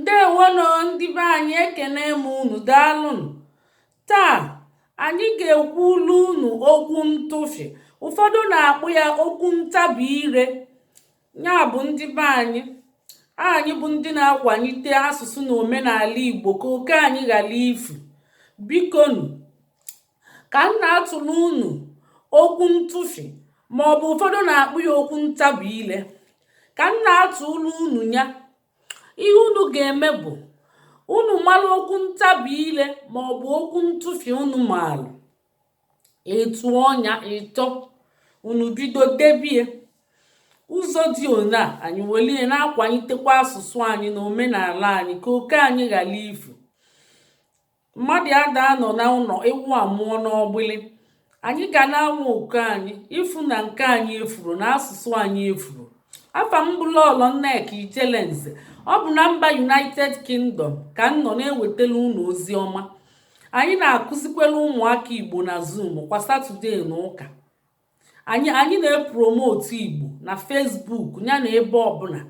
Ndewonụ ndị be anyị, ekene m unu, daalụnụ. Taa anyị ga-ekwulu unu okwu ntụfị. Ụfọdụ na-akpụ ya okwu ntabi ire. Ya bụ, ndị be anyị, anyị bụ ndị na-akwalite asụsụ na omenala Igbo ka oke anyị ghara ifu. Bikonu, ka m na-atụrụ unu okwu ntụfị, ma ọ bụ ụfọdụ na-akpụ ya okwu ntabi ile, ka m na-atụrụ unu ya, ihe unu ga-eme bụ unu mara okwu ntabi ile ma ọ bụ okwu ntụfị unu maalụ, ịtụ ọnya ịtọ, unu bido debie ụzọ dị one a. Anyị welie na-akwalitekwa asụsụ anyị na omenala anyị ka oke anyị ghara ifu. Mmadụ ada anọ na ụlọ ewu amụọ n'ọgbịlị. Anyị ga na-anwa oke anyị ịfụ na nke anyị efuru na asụsụ anyị efuru. Afa m bụ Lọlọ Nneka Ijelenze. Ọ bụ na mba United Kingdom ka m nọ na-ewetara unu ozi ọma. Anyị na-akụzikwere ụmụaka Igbo na Zoom kwa Saturday na ụka. Anyị na-epromote Igbo na Facebook ya na ebe ọbụla,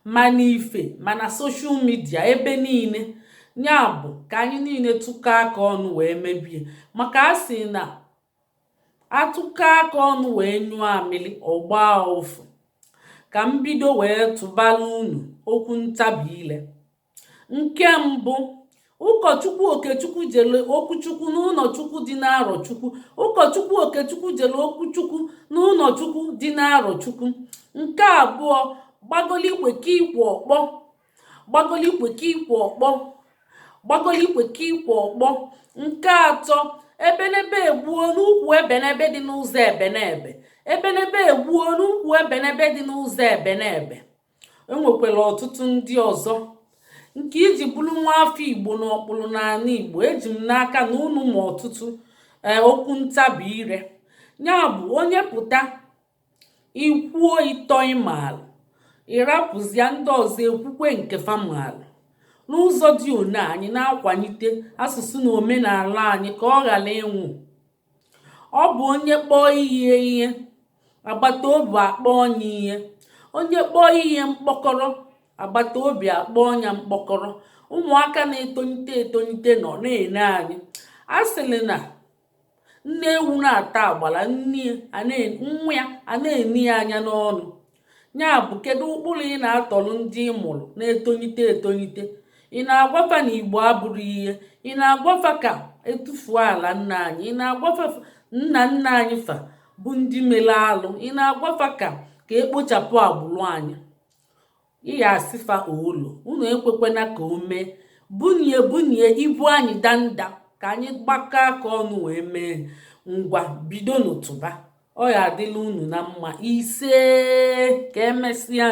ma n'ife ma na social media, ebe niile. Ya bụ, ka anyị niile tụkọ aka ọnụ wee mebie, maka a sị na atụkọ aka ọnụ wee nyụọ amịlị, ọgba ụfụ. Ka m bido wee tụbara unu okwu ntabi ile. Nke mbụ: ụkọchukwu Okechukwu jere okwuchukwu n'ụlọchukwu dị n'Arọchukwu. Ụkọchukwu Okechukwu jere okwuchukwu n'ụlọchukwu dị n'Arọchukwu. Nke abụọ: gbagolikwe ka ikwe ọkpọ, gbagolikwe ka ikwe ọkpọ, gbagolikwe ka ikwe ọkpọ. Nke atọ: ebenebe egbuo n'ukwu ebenebe dị n'ụzọ ebenebe. Ebenebe egbuo n'ukwu ebenebe dị n'ụzọ ebenebe. Enwekwara ọtụtụ ndị ọzọ nke iji bụrụ nwa afọ Igbo n'ọkpụrụ n'ala Igbo. Eji m n'aka na unu ma ọtụtụ okwu ntabi ire. Ya bụ, onye pụta ikwuo ịtọ ịmaalụ, ịrapụzia ndị ọzọ ekwukwe nke famalụ. N'ụzọ dị one, anyị na-akwalite asụsụ na omenala anyị ka ọ ghara ịnwụ. Ọ bụ onye kpọọ ihe ihe, agbata obi akpọ onye ihe. Onye kpọọ ihe mkpọkọrọ, agbata obi akpọ ọnya mkpọkọrọ. Ụmụaka na-etolite etolite nọ na-ene anyị. A sịrị na nne ewu na-ata agbala, nne nwa ya a na-eni ya anya n'ọnụ. Ya bụ, kedu ụkpụrụ ị na-atọrọ ndị ị mụrụ na-etolite etolite? Ị na-agwafa na Igbo abụrụ ihe? Ị na-agwafa ka etufuo ala nna anyị? Ị na-agwafa nna nna anyị fa bụ ndị mere alụ? Ị na-agwafa ka ekpochapụ agbụrụ anyị? Ị ya asịfa olo unu ekwekwana ka o mee. Bunye bunye ibu anyị danda, ka anyị gbakọ aka ọnụ wee mee. Ngwa, bido n'ụtụba. Ọ ya adịla unu na mma. Ise, ka emesịa.